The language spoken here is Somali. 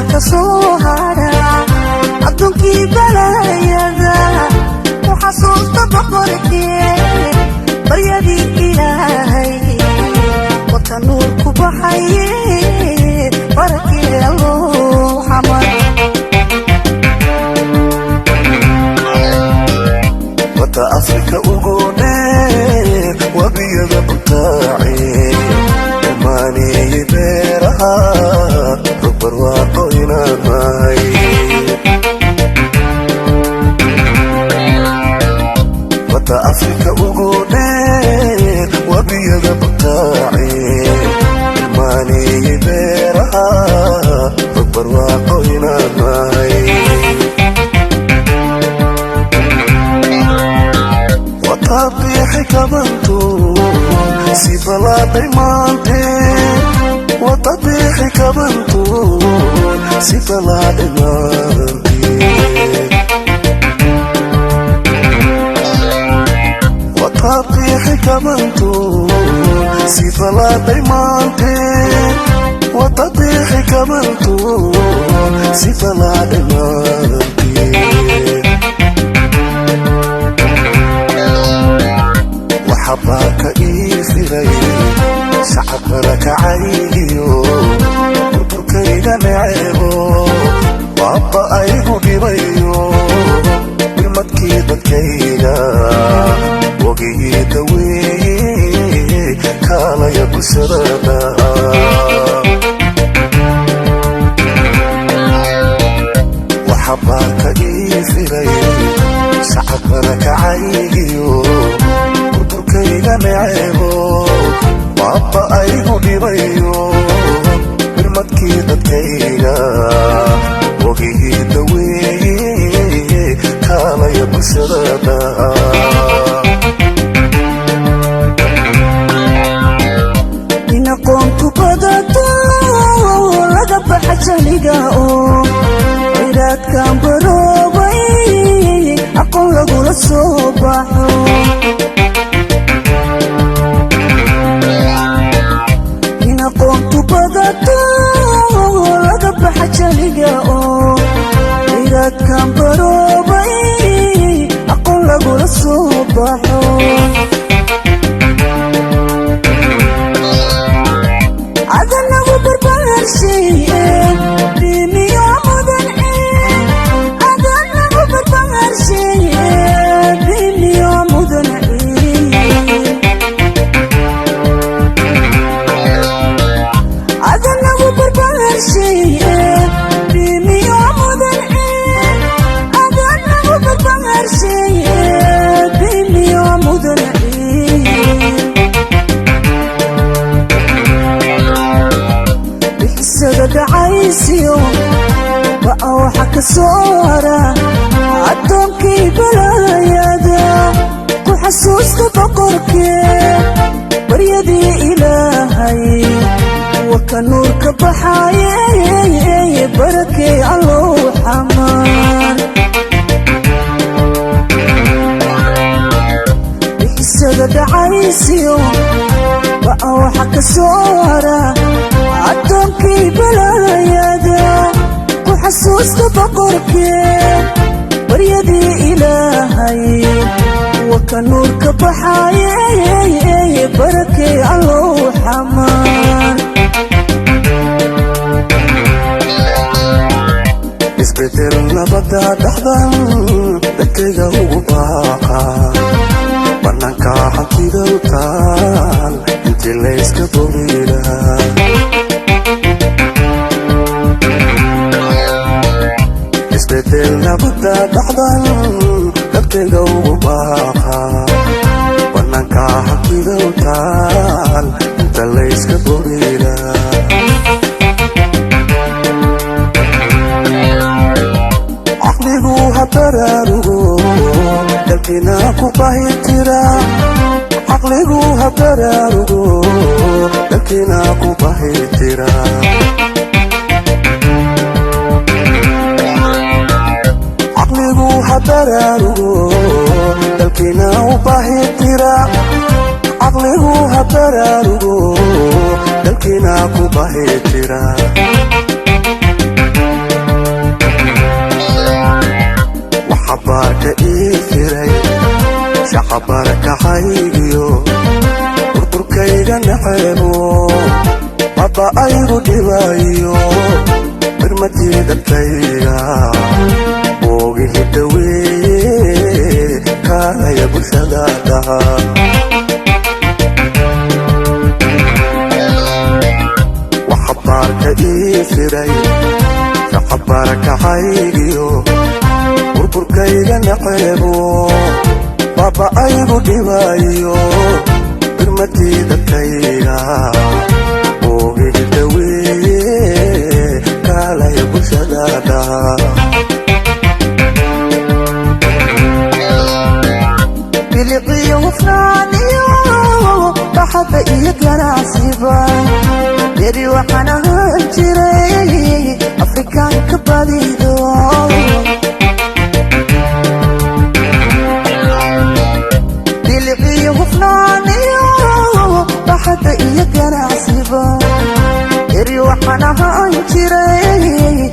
Waxa ka soo hara adduunkii balaayada ku xasuusta boqorkee, baryadii Ilaahay wata nuur ku baxaye, barakee Allow Xamar. Wata Afrika ugu dheer, wabiyada butaace, maaneeyey beeraha, rog barwaaqo inaan nahay. Wata Afrika ugu dheer, wabiyada butaace, maaneeyey beeraha, rog barwaaqo inaan nahay. Watabiixi kabantu si balaadhay maante, watabiixi kabantu si balaadhay maante, watabiixi kabantu si balaadhay maante, watabiixi kabantu si balaadhay maante. Waxabaaka ii firay shacabkana kacaygiyo burburkayga neceebo, baaba aygu dhibayo, birmadkii dadkayga wogigii daweeye, kaalaya bulshadana. Waxabaaka ii firay shacabkana kacaygiyo burburkayga neceebo, baaba aygu dhibayo, birmadkii dadkayga wogigii daweeye, kaalaya bulshadana. In aqoontu badato, laga baxa jahliga oo ciraadkan baroobay, aqoon lagula soo baxo. In aqoontu badato, laga baxa jahliga oo ciraadkan baroobay, aqoon lagula soo baxo. Adanagu barbaarshiye bimiyo mudan, adanagu barbaarshiye bimiyo mudan, adanagu barbaarshiye bimiyo mudan, adanagu barbaarshiye bimiyo mudan. Bixisada dhacaysiyo ba'a waxa ka soo hara addoonkii balaayada ku xasuusta boqorkee, baryadii Ilaahay waka nuur ka baxaye, barakee Allow Xamar. Bixisada dhacaysiyo ba'a waxa ka soo hara addoonkii balaayada ku xasuusta boqorkee, baryadii Ilaahay waka nuur ka baxaye, barakee Allow Xamar. Isbedel nabada dhaxdan dadkayga ugu baaqa, bannaanka hantida u taal intii layska bogiraa. Isbedel nabada dhaxdan dadkayga ugu baaqa, bannaanka hantida u taal inta layska bogiraa. Caqligu ha baraarugo, dalkiina ku bahitira. Caqligu ha baraarugo, dalkiina ku bahitira. Caqligu ha baraarugo, dalkiina u bahitira. Caqligu ha baraarugo, dalkiina ku bahitira. Waxabaarka ii firay shaqabarakacaygiyo burburkayga naceebo, baba aygu dhibayo birmatii dadkayga boogihii dhaweeye, kaalaya bulshada dhaha. Waxabaarka ii firay shaqabarakacaygiyo burburkayga naceebo, baba aygu dhibayo birmatii dadkayga boogihii dhaweeye, kaalaya bulshada dhaha. Biliciyo hufnaaniyo baxadda iyo ganacsiba beri waxaan ahaan jiray Afrikaanka badido. Biliciyo hufnaaniyo baxadda iyo ganacsiba beri waxaan ahaan jiray